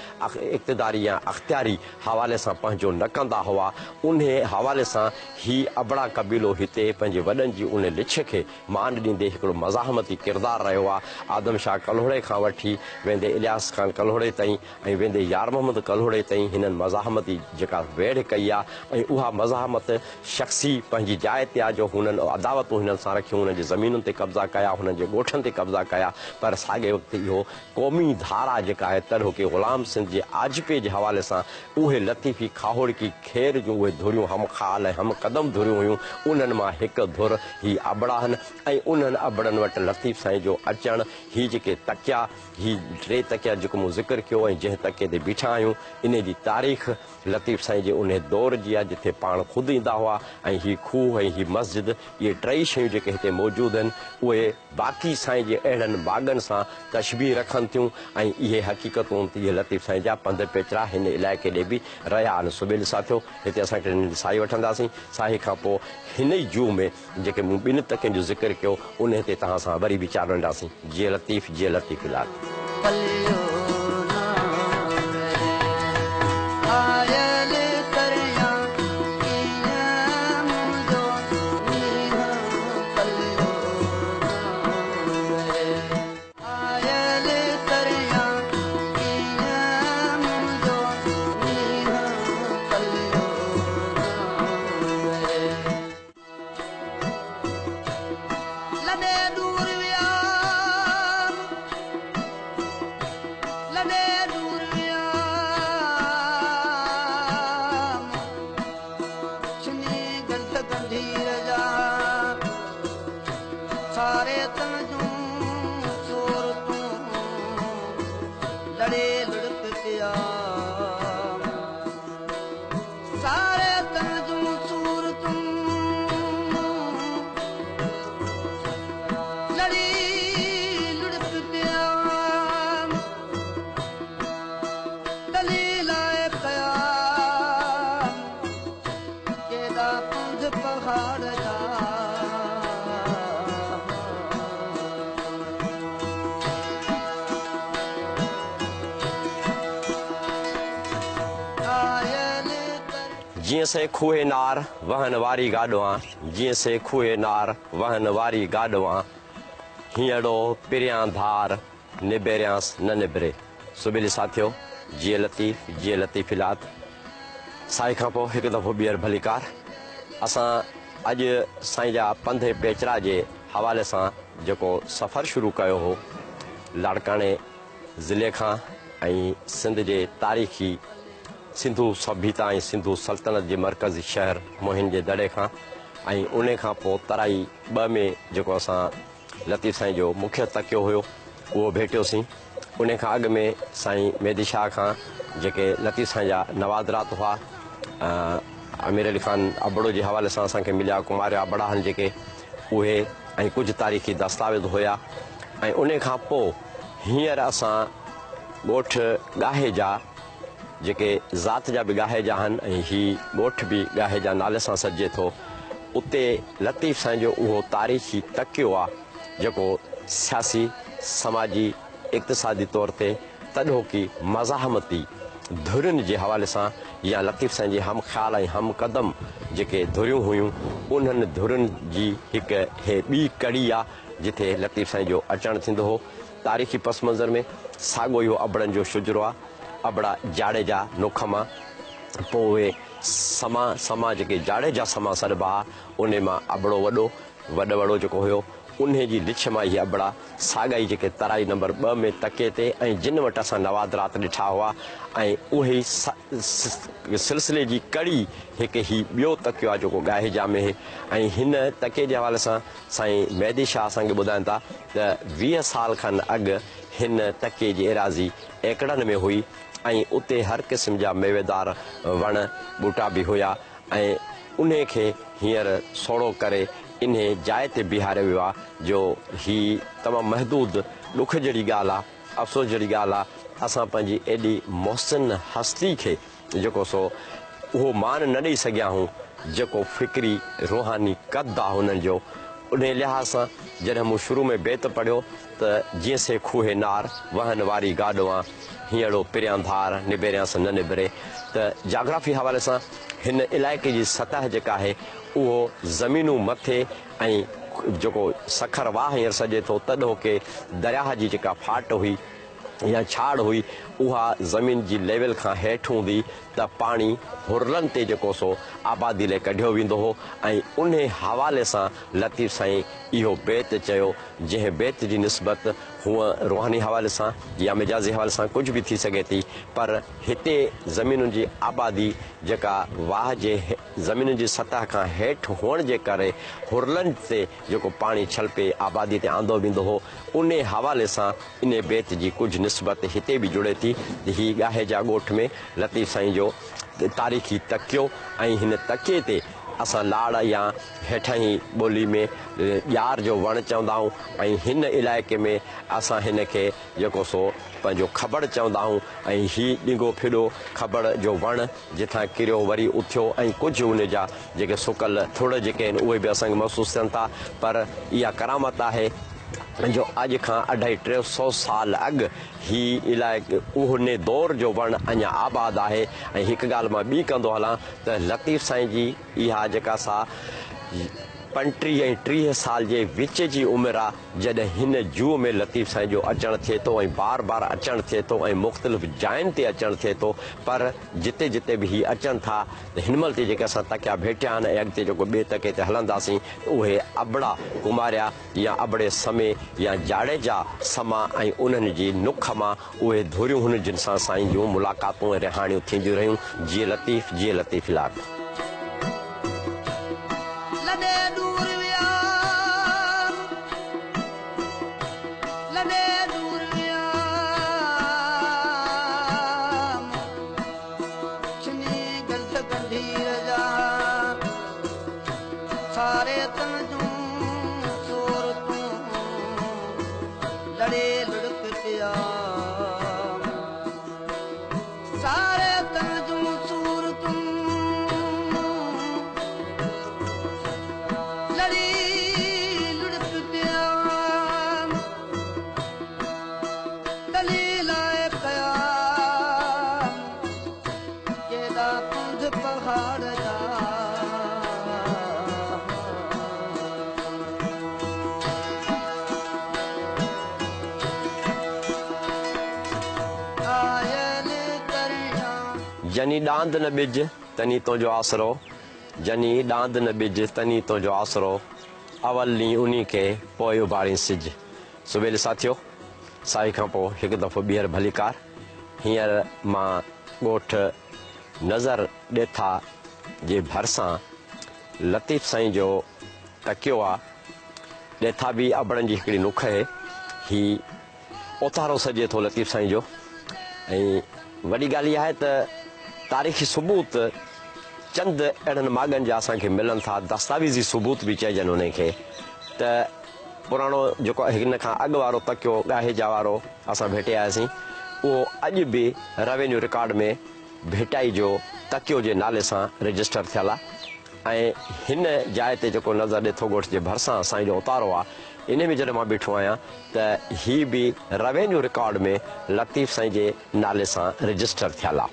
اقتداري يا اختياري حوالي سان پنهنجو نه ڪندا هئا انهي حوالي سان هي ابڙا قبيلو هتي پنهنجي وڏن جي انهي لڇ کي مان ڏيندي هڪڙو مزاحمتي ڪردار رهيو آ آدم شاهه ڪلهوڙي کان وٺي ويندي الياس خان ڪلهوڙي تائين ۽ ويندي يار محمد ڪلهوڙي تائين هنن مزاحمتي جيڪا ويڙهه ڪئي آ ۽ اها مزاحمت شخصي پنهنجي جاء تي آ جو هنن عداوتون هنن سان رکيون هنن جي زمينن تي قبضا ڪيا هنن جي ڳوٺن تي قبضا ڪيا پر ساڳئي وقت اهو قومي ڌارا جيڪا آهي تڏهوڪي غلام سنڌ جي آجپي جي حوالي سان اهي لطيفي کاهوڙڪي خير جون اهي ڌريون هم خيال ۽ هم قدم ڌريون هيون انهن مان هڪ ڌر هي ابڙا هن ۽ انهن ابڙن وٽ لطيف سائين جو اچڻ هي جيڪي تڪيا هي ٽي تڪيا جيڪو مون ذڪر ڪيو ۽ جنهن تڪيي تي بيٺا آهيون انهي جي تاريخ لطيف سائين جي انهي دور جي آهي جتي پاڻ خود ايندا هئا ۽ هي کوهه ۽ هي مسجد اهي ٽئي شيون جيڪي هتي موجود آهن اهي باقي سائين جي اهڙن ماڳن سان تشبيهه رکن ٿيون ۽ اهي حقيقتون اهي لطيف سائين جا پنڌ پيچرا هن علائقي ڏي به رهيا آهن. سبيل ساٿيو هتي اسان هڪڙي ننڍي ساهي وٺنداسين ساهي کان پوء هن ئي جوء ۾ جيڪي مون ٻن تڪين جو ذڪر ڪيو، انهيء تي توهان سان وري ويچار ونڊاسين. جيئي لطيف، جيئي لطيفي لال. پليو نه رهي آيل تريان ڪيئن منهنجو نينهن پليو نه رهي آيل تريان ڪيئن منهنجو نينهن پليو نه رهي. لڏي ڏور ويا. جيئن سي کوهي نار، وهن واري گاڏوان، جيئن سي کوهي نار، وهن واري گاڏوان، هينئڙو پريان ڌار، نبيريانس نه نبري. سٻيلي ساٿيو، جيئي لطيف، جيئي لطيفي لات. سائين کان پوء هڪ دفعو ٻيهر ڀليڪار. اسان اڄ سائين جا پنڌ پيچرا جي حوالي سان جيڪو سفر شروع ڪيو هو، لاڙڪاڻي ضلعي کان ۽ سنڌ جي تاريخي سنڌو سڀيتا ۽ سنڌو سلطنت جي مرڪزي شهر موهن جي دڙي کان ۽ انهي کان پوء ترائي ٻه ۾ جيڪو اسان لطيف سائين جو مکيه تڪيو هيو اهو ڀيٽيوسين. انهي کان اڳ ۾ سائين مهدي شاهه کان جيڪي لطيف سائين جا نوادرات هئا امير علي خان ابڙو جي حوالي سان اسان کي مليا ڪماريا ابڙا هن جيڪي اهي ۽ ڪجهه تاريخي دستاويز هيا ۽ انهي کان پوء هينئر اسان ڳوٺ ڳاهيجا جيڪي ذات جا به ڳاهيجا آهن ۽ هي ڳوٺ به ڳاهيجا نالي سان سڏجي ٿو اتي لطيف سائين جو اهو تاريخي تڪيو آ جيڪو سياسي، سماجي، اقتصادي طور تي تڏهوڪي مزاحمتي ڌرين جي حوالي سان يا لطيف سائين جي هم خيال ۽ هم قدم جيڪي ڌريون هيون انهن ڌرين جي هڪ هي ٻي ڪڙي آ جتي لطيف سائين جو اچڻ ٿيندو هو. تاريخي پس منظر ۾ ساڳو اهو ابڙن جو شجرو آ. ابڙا جاڙيجا نک مان، پوء اهي سما، سما جيڪي جاڙيجا سما سڏبا ها، انهي مان ابڙو وڏو، وڏ وڙو جيڪو هيو، انهي جي لڇ مان اهي ابڙا، ساڳا ئي جيڪي ترائي نمبر ٻه ۾ تڪي تي ۽ جن وٽ اسان نوادرات ڏٺا هئا ۽ اهي ئي سلسلي جي ڪڙي هڪ هي ٻيو تڪيو آ جيڪو ڳاهيجا ۾ هي ۽ هن تڪي جي حوالي سان سائين مهدي شاهه اسان کي ٻڌائن ٿا ته 20 سال کن اڳ هن تڪي جي ايراضي ايڪڙن ۾ هئي ۽ اتي هر قسم جا ميويدار وڻ ٻوٽا به هيا ۽ انهي کي هينئر سوڙهو ڪري انهي جاء تي بيهاريو ويو آ جو هي تمام محدود ڏک جهڙي ڳالهه آ افسوس جهڙي ڳالهه آ اسان پنهنجي ايڏي محسن هستي کي جيڪو سو اهو مان نه ڏئي سگهيا آهون جيڪو فڪري روحاني قد آ هنن جو. انهي لحاظ سان جڏهن مون شروع ۾ بيت پڙهيو ته جيئن سي کوهي نار، وهن واري گاڏوان، هينئڙو پريان ڌار، نبيريانس نه نبري ته جاگرافي حوالي سان هن علائقي جي سطح جيڪا آهي اهو زمينون مٿي ۽ جيڪو سکر واهه هينئر سڏجي ٿو تڏهوڪي درياهه جي جيڪا ڦاٽ هئي يا ڇاڙ هئي اها زمين جي ليول کان هيٺ هوندي ته پاڻي هرلن تي جيڪو سو آبادي لئه ڪڍيو ويندو هو ۽ انهي حوالي سان لطيف سائين اهو بيت چيو جنهن بيت جي نسبت هونء روحاني حوالي سان يا مجازي حوالي سان ڪجهه به ٿي سگهي ٿي پر هتي زمينن جي آبادي جيڪا واهه جي زمينن جي سطح کان هيٺ هئڻ جي ڪري هرلن تي جيڪو پاڻي ڇلپي آبادي تي آندو ويندو هو انهي حوالي سان انهي بيت جي ڪجهه نسبت هتي به جڙي ٿي ته هي ڳاهيجا ڳوٺ ۾ لطيف سائين جو تاريخي تڪيو ۽ هن تڪيي تي اسان لاڙ يا هيٺاهين ٻولي ۾ ڄار جو وڻ چوندا آهيون ۽ هن علائقي ۾ اسان هن کي جيڪو سو پنهنجو کبڙ چوندا آهيون ۽ هي ڏنگو ڦڏو کبڙ جو وڻ جتان ڪريو وري اٿيو ۽ ڪجهه ان جا جيڪي سڪل ٿڙ جيڪي آهن اهي به اسان کي محسوس ٿين ٿا پر اها ڪرامت آهي جو اڄ کان اڍائي ٽي سئو سال اڳ هي علائقي انهي دور جو وڻ اڃا آباد آهي ۽ هڪ ڳالهه مان ٻي ڪندو هلان ته لطيف سائين جي اها جيڪا سا 35 ۽ 30 سال جي وچ جي عمر آ جڏهن هن جوء ۾ لطيف سائين جو اچڻ ٿئي ٿو ۽ بار بار اچڻ ٿئي ٿو ۽ مختلف جاين تي اچڻ ٿئي ٿو پر جتي جتي به هي اچن ٿا ته هن مهل تي جيڪي اسان تڪيا ڀيٽيا آهن ۽ اڳتي جيڪو ٻئي تڪي تي هلنداسين اهي ابڙا ڪماريا يا ابڙي سمي يا جاڙيجا سما ۽ انهن جي نک مان اهي ڌريون هن جن سان سائين جون ملاقاتون ۽ رهاڻيون ٿينديون رهيون. جيئي لطيف جيئي لطيف لاٽ. لڏي ڏور ويام، لڏي ڏور ويام، ڇني گنڍ گنڍير جا، ساري تن جون صورتون، لڙي لڙڪ پيام، ساري تن جون صورتون. جني ڏاند نه ٻج، تني تنهنجو آسرو، جني ڏاند نه ٻج، تني تنهنجو آسرو، اول ڏينهن انهي کي، پوء اڀارين سج. سويل ساٿيو، ساهي کان پوء هڪ دفعو ٻيهر ڀليڪار. هينئر مان ڳوٺ نظر ڏيٿا جي ڀرسان لطيف سائين جو تڪيو آ. ڏيٿا به ابڙن جي هڪڙي نک اهي. هي اوتارو سڏجي ٿو لطيف سائين جو ۽ وڏي ڳالهه اها آهي ته تاريخي ثبوت چند اهڙن ماڳن جا اسان کي ملن ٿا، دستاويزي ثبوت به چئجن انهي کي ته پراڻو جيڪو هن کان اڳ وارو تڪيو ڳاهيجا وارو اسان ڀيٽي آياسين اهو اڄ به روينيو رڪارڊ ۾ ڀيٽائي جو تڪيو جي نالي سان رجسٽر ٿيل آهي ۽ هن جاء تي جيڪو نظر ڏيٿو ڳوٺ جي ڀرسان سائين جو اوتارو آهي انهي ۾ جڏهن مان بيٺو آهيان ته هي به روينيو رڪارڊ ۾ لطيف سائين جي نالي سان رجسٽر ٿيل آ.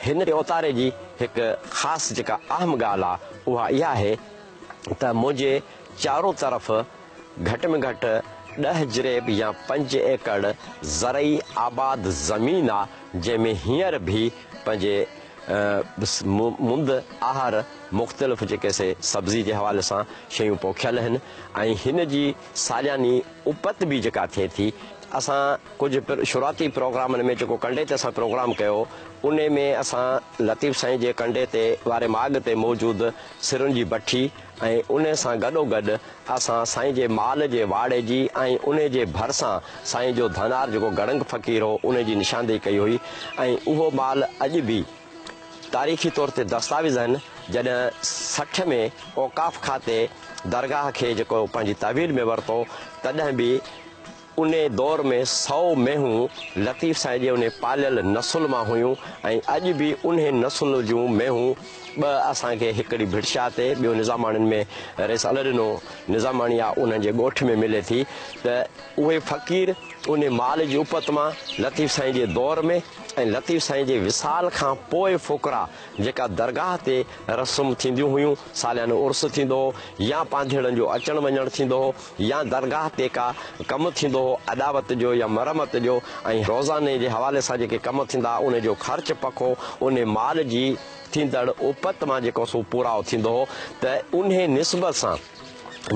هن اوتاري جي هڪ خاص جيڪا اهم ڳالهه آ اها اها آهي ته منهنجي چارو طرف گهٽ ۾ گهٽ ڏهه جريب يا پنج ايڪڙ زرعي آباد زمين آ جنهن ۾ هينئر به پنهنجي مند آهر مختلف جيڪي سي سبزي جي حوالي سان شيون پوکيل آهن ۽ هن جي سالياني اپت به جيڪا ٿئي ٿي. اسان ڪجهه شروعاتي پروگرامن ۾ جيڪو ڪنڊي تي اسان پروگرام ڪيو انهي ۾ اسان لطيف سائين جي ڪنڊي تي واري ماڳ تي موجود سرن جي بٺي ۽ انهي سان گڏوگڏ اسان سائين جي مال جي واڙي جي ۽ انهي جي ڀرسان سائين جو ڌنار جيڪو گڙنگ فقير هو انهي جي نشاندهي ڪئي هئي ۽ اهو مال اڄ به تاريخي طور تي دستاويز آهن جڏهن 60 ۾ اوقاف کاتي درگاهه کي جيڪو پنهنجي تحويل ۾ ورتو تڏهن به انهي دور ۾ 100 مينهون لطيف سائين جي انهي پاليل نسل مان هيون ۽ اڄ به انهي نسل جون مينهون ٻه اسان کي هڪڙي ڀٽشاهه تي ٻيو نظاماڻين ۾ رئيس الهڏنو نظاماڻي آ انهن جي ڳوٺ ۾ ملي ٿي ته اهي فقير انهي مال جي اپت مان لطيف سائين جي دور ۾ ۽ لطيف سائين جي وصال کان پوء فقرا جيڪا درگاهه تي رسم ٿينديون هيون، ساليانو عرس ٿيندو هو يا پانڌيئڙن جو اچڻ وڃڻ ٿيندو هو يا درگاهه تي ڪا ڪم ٿيندو هو اڏاوت جو يا مرمت جو ۽ روزاني جي حوالي سان جيڪي ڪم ٿيندا انهي جو خرچ پکو انهي مال جي ٿيندڙ اپت مان جيڪو سو پورائو ٿيندو هو ته انهي نسبت سان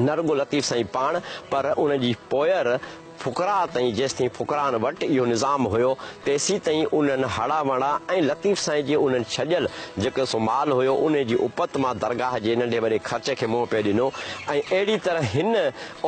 نه رڳو لطيف سائين پاڻ پر ان جي پوئر فقراء تائين جيستائين فقراءن وٽ اهو نظام هيو تيسيتائين انهن هڙا وڙا ۽ لطيف سائين جي انهن ڇڏيل جيڪو سو مال هيو انهي جي اپت مان درگاهه جي ننڍي وڏي خرچ کي منهن پئي ڏنو ۽ اهڙي طرح هن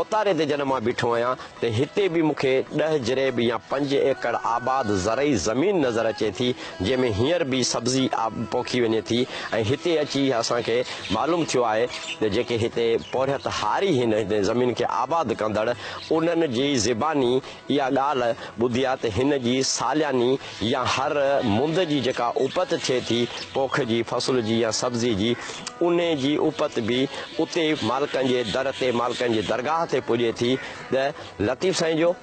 اوتاري تي جڏهن مان بيٺو آهيان ته هتي به مون کي ڏهه جريب يا پنج ايڪڙ آباد زرعي زمين نظر اچي ٿي جنهن ۾ هينئر به سبزي پوکي وڃي ٿي ۽ هتي اچي اسان کي معلوم ٿيو آهي ته جيڪي هتي پورهيت هاري هن هتي زمين کي آباد ڪندڙ انهن جي زباني اها ڳالهه ٻڌي آهي ته هن جي سالياني يا هر مند جي جيڪا اپت ٿئي ٿي پوک جي فصل جي يا سبزي جي انهي جي اپت به اتي مالڪن جي در تي مالڪن جي درگاهه تي پڄي ٿي ته لطيف سائين جو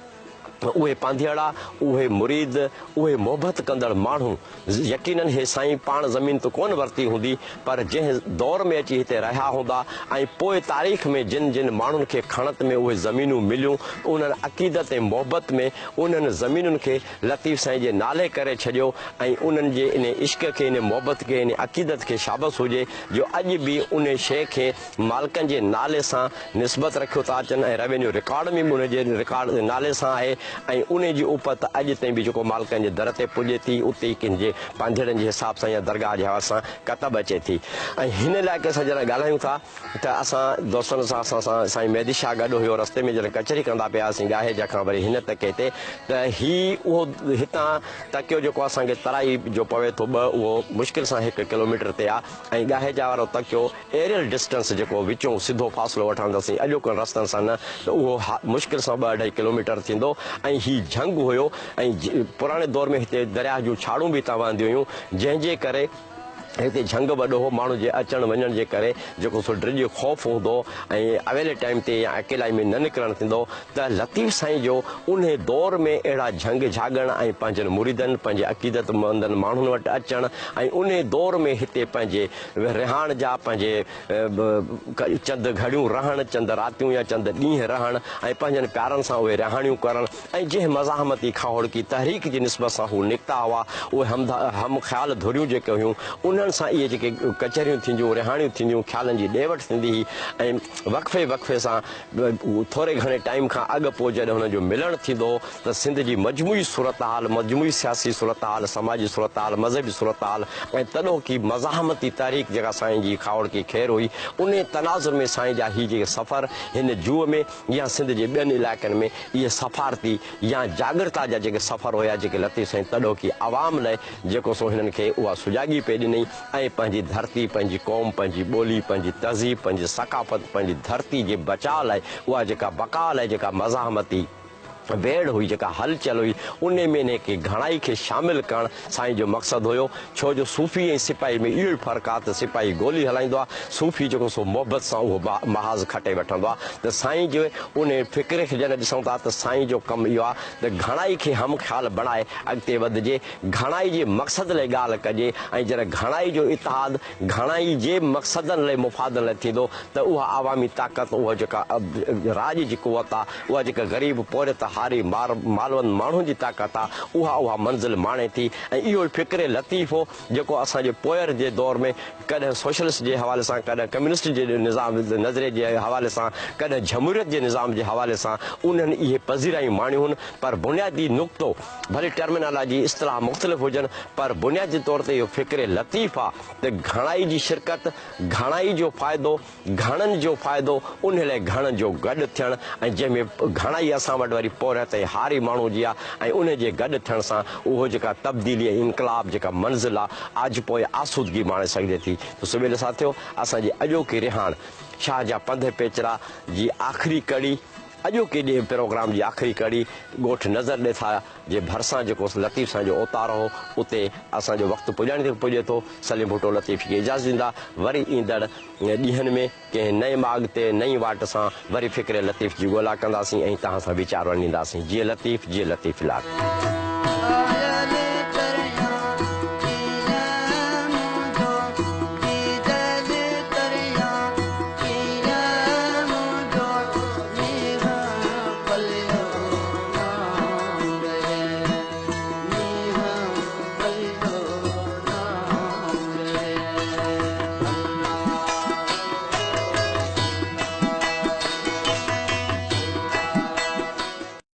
اهي پانڌيئڙا، اهي مريد، اهي محبت ڪندڙ ماڻهو، يقينن هي سائين پاڻ زمين ته ڪونه ورتي هوندي، پر جنهن دور ۾ اچي هتي رهيا هوندا ۽ پوء تاريخ ۾ جن جن ماڻهن کي کڻت ۾ اهي زمينون مليون، انهن عقيدت ۽ محبت ۾ انهن زمينن کي لطيف سائين جي نالي ڪري ڇڏيو ۽ انهن جي انهي عشق کي، انهي محبت کي، انهي عقيدت کي شابس هجي جو اڄ به انهي شيء کي مالڪن جي نالي سان نسبت رکيو ٿا اچن ۽ روينيو رڪارڊ ۾ به ان جي رڪارڊ نالي سان آهي ۽ انهي جي اپت اڄ تائين به جيڪو مالڪن جي در تي پڄي ٿي اتي ئي ڪن جي پانڌيئڙن جي حساب سان يا درگاهه جي حوالي سان ڪتب اچي ٿي ۽ هن علائقي سان جڏهن ڳالهايون ٿا ته اسان دوستن سان اسان سان سائين مهدي شاهه گڏ هيو رستي ۾ جڏهن ڪچهري ڪندا پيا هئاسين ڳاهيجا کان وري هن تڪي تي ته هي اهو هتان تڪيو جيڪو اسان کي ترائي جو پوي ٿو ٻه اهو مشڪل سان هڪ ڪلوميٽر تي آهي ۽ ڳاهيجا وارو تڪيو ايريل ڊسٽنس جيڪو وچون سڌو فاصلو وٺنداسين اڄوڪن رستن سان نه ته اهو مشڪل سان ٻه اڍائي ڪلوميٽر ٿيندو ۽ هي جهنگ هيو ۽ پراڻي دور ۾ هتي درياهه جون ڇاڙون به هتان وهنديون هيون جنهن جي ڪري هتي جهنگ وڏو هو، ماڻهن جي اچڻ وڃڻ جي ڪري جيڪو سو ڊڄ خوف هوندو هو ۽ اويلي ٽائيم تي يا اڪيلائي ۾ نه نڪرڻ ٿيندو هو ته لطيف سائين جو انهي دور ۾ اهڙا جهنگ جهاڳڻ ۽ پنهنجن مريدن، پنهنجي عقيدتمندن ماڻهن وٽ اچڻ ۽ انهي دور ۾ هتي پنهنجي رهاڻ جا پنهنجي چند گهڙيون رهڻ، چند راتيون يا چند ڏينهن رهڻ ۽ پنهنجن پيارن سان اهي رهاڻيون ڪرڻ ۽ جنهن مزاحمتي کاهوڙڪي تحريڪ جي نسبت سان هو نڪتا هئا، اهي هم خيال ڌريون جيڪي هيون، انهن سان اهي جيڪي ڪچهريون ٿينديون، رهاڻيون ٿينديون، خيالن جي ڏي وٺ ٿيندي هئي ۽ وقفي وقفي سان ٿوري گهڻي ٽائيم کان اڳ پوء جڏهن هنن جو ملڻ ٿيندو هو ته سنڌ جي مجموعي صورتحال، مجموعي سياسي صورتحال، سماجي صورتحال، مذهبي صورتحال ۽ تڏهوڪي مزاحمتي تحريڪ جيڪا سائين جي کاهوڙڪي خير هئي، انهي تناظر ۾ سائين جا هي جيڪي سفر هن جوء ۾ يا سنڌ جي ٻين علائقن ۾ اهي سفارتي يا جاڳرتا جا جيڪي سفر هيا جيڪي لطيف سائين تڏهوڪي عوام لئه جيڪو سو هنن کي اها سجاڳي پئي ڏني ۽ پنهنجي ڌرتي پنهنجي قوم پنهنجي ٻولي پنهنجي تهذيب پنهنجي ثقافت پنهنجي ڌرتي جي بچاء لاء اها جيڪا بقاء لاء جيڪا مزاحمتي ويڙهه هئي جيڪا هلچل هئي انهي ۾ انهي کي گهڻائي کي شامل ڪرڻ سائين جو مقصد هيو ڇو جو صوفي ۽ سپاهي ۾ اهو ئي فرق آ ته سپاهي گولي هلائيندو آ صوفي جيڪو سو محبت سان اهو محاذ کٽي وٺندو آ ته سائين جي انهي فڪر کي جڏهن ڏسون ٿا ته سائين جو ڪم اهو آ ته گهڻائي کي هم خيال بڻائي اڳتي وڌجي گهڻائي جي مقصد لئي ڳالهه ڪجي ۽ جڏهن گهڻائي جو اتحاد گهڻائي جي مقصدن لئي مفادن لئي ٿيندو ته اها عوامي طاقت اها جيڪا راڄ جي قوت آ اها جيڪا غريب پورهيت هاري مالوند ماڻهن جي طاقت آ اها اها منزل ماڻي ٿي ۽ اهو ئي فڪر لطيف هو جيڪو اسان جي پوئر جي دور ۾ ڪڏهن سوشلسٽ جي حوالي سان ڪڏهن ڪميونسٽ جي نظام نظريي جي حوالي سان ڪڏهن جمهوريت جي نظام جي حوالي سان انهن اهي پذيرايون ماڻيون هن پر بنيادي نقطو ڀلي ٽرمينالاجي اصطلاح مختلف هجن پر بنيادي طور تي اهو فڪر لطيف آ ته گهڻائي جي شرڪت، گهڻائي جو فائدو، گهڻن جو فائدو، انهي لاء گهڻن جو گڏ ٿيڻ ۽ جنهن ۾ گهڻائي اسان وٽ وري پورهيت ۽ هاري ماڻهو جي آ ۽ انهي جي گڏ ٿيڻ سان اهو جيڪا تبديلي ۽ انقلاب جيڪا منزل آ آجپو ۽ آسودگي ماڻي سگهجي ٿي ته سويل ساٿيو اسان جي اڄوڪي رهاڻ شاهه جا پنڌ پيچرا جي آخري ڪڙي اڄوڪي ڏينهن پروگرام جي آخري ڪڙي ڳوٺ نظر ڏيٿا جي ڀرسان جيڪو لطيف سائين جو اوتار هو اتي اسان جو وقت پڄاڻي تي پڄي ٿو. سليم ڀٽو لطيف کي اجازت ڏيندا وري ايندڙ ڏينهن ۾ ڪنهن نئين ماڳ تي نئين واٽ سان وري فڪر لطيف جي ڳولا ڪنداسين ۽ توهان سان ويچار ونڊينداسين. جيئي لطيف جيئي لطيف لاٽ.